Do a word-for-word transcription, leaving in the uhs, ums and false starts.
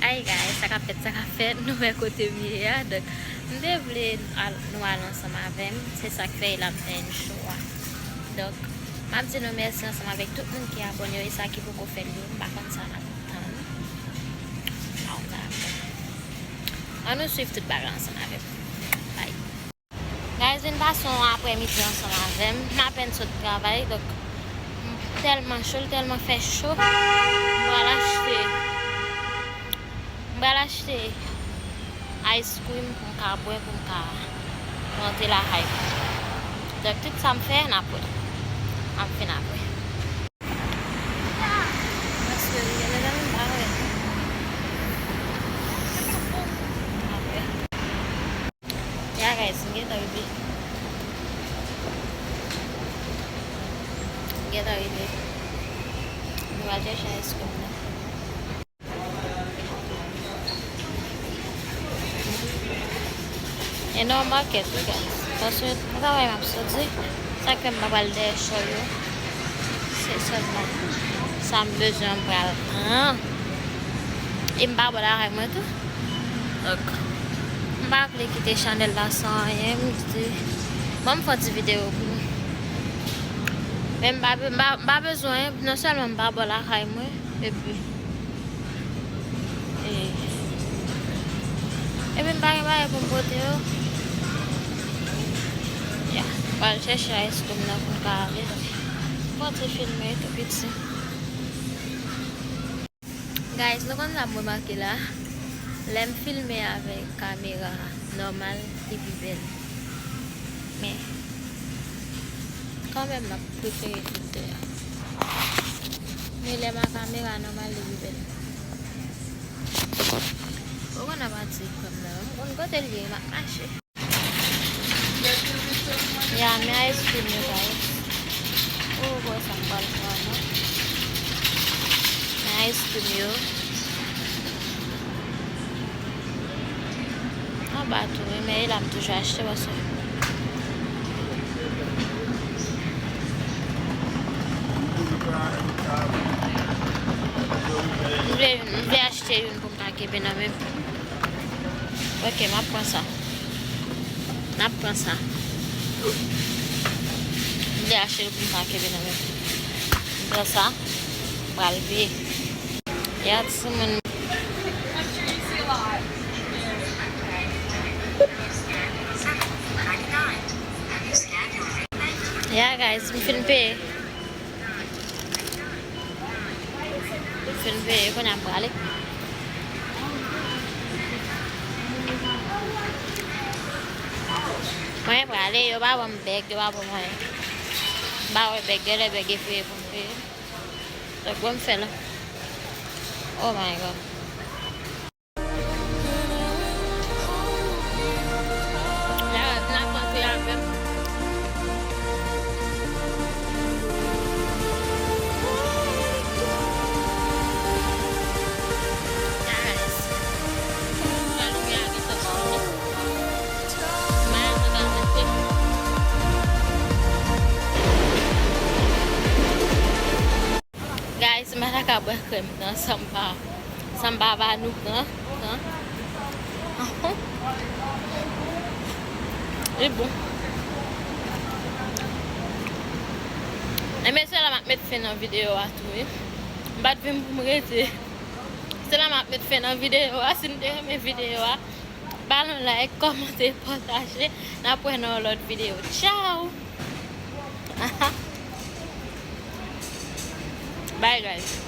Hi guys, sa k ap fèt, sa k ap fèt, nou wè kote m ye a. Donk, m te vle al, nou al ansanm avè m. Se sa k fè la m fè yon show a. Donk, m ap di nou mèsi ansanm avèk tout moun ki abòne yo e sa ki poko fè l yo. M pa konn sa n ap tann. Ann nou swiv tout bagay ansanm avè m. Bye. Guys, vin pase yon aprèmidi ansanm avè m. M apèn sot travay, donk m tèlman cho, l tèlman fè cho. M pral achte, m pral achte ice cream pou m ka bwè, pou m ka rantre lakay mwen. Donk, tout sa m fè, n ap wè. M ap vin apre. Paske gen lè mezanmi m pa wè. Apre. Ya guys, m gentan rive. M gentan rive. Nou al chèche ice cream nan. E nan yon makèt wi guys. Paske nan travay m ap soti, sa k fè m pa pral dèyè chò yo. Se sèlman sa m bezwen m pral pran. E m pa bò lakay mwen tou. Donk, m pa vle kite chanèl la san anyen. M di, bon, m fè yon ti videyo pou nou. Men m pa, m pa, m pa bezwen, non sèlman m pa bò lakay mwen, epi E, epi m pa gen bagay pou m pote yo. Ya, m pral chèche ice cream nan pou m ka ale. Fè yon ti filme tou piti. Guys, nou konn sa m remake la? Lè m filme avèk kamera nòmal, li pi bèl. Men, kanmenm, m ap prefere filtè a. Men lè m a kamera nòmal, li pi bèl. Ou konn ap atire kòb la, m konn kote l ye, m ap mache. Ya, men ice cream yo, guys. Oh, bò sa m pral pran, non. Men ice cream yo. Anba tou, wi, men e la m toujou achte paske m vle, m vle achte youn pou m ka kenbe nan men m. Ok, m ap pran sa. M ap pran sa. M vle achte l pou m ka kenbe nan men m. M pran sa. M pral peye. Ya, timoun. Ya, guys, m fin peye. M fin peye, kounye a m prale. Mwen prale, yo pa ban m bèg, yo pa ban m anyen. M pa wè bèg, genlè bèg e peye pou m peye. Donk, bon, m fè l. Oh my God. Guys, m pa ta ka bwè krèm nan san m pa, san m pa ba nou pran, pran. Li bon. Enben, se la m ap met fen nan videyo a tou, wi. M pa t vin pou m rete. Se la m ap met fen nan videyo a. Si n te renmen videyo a, ba l yon like, kòmante, pataje. N ap wè nan yon lòt videyo. Tchao! Bye, guys.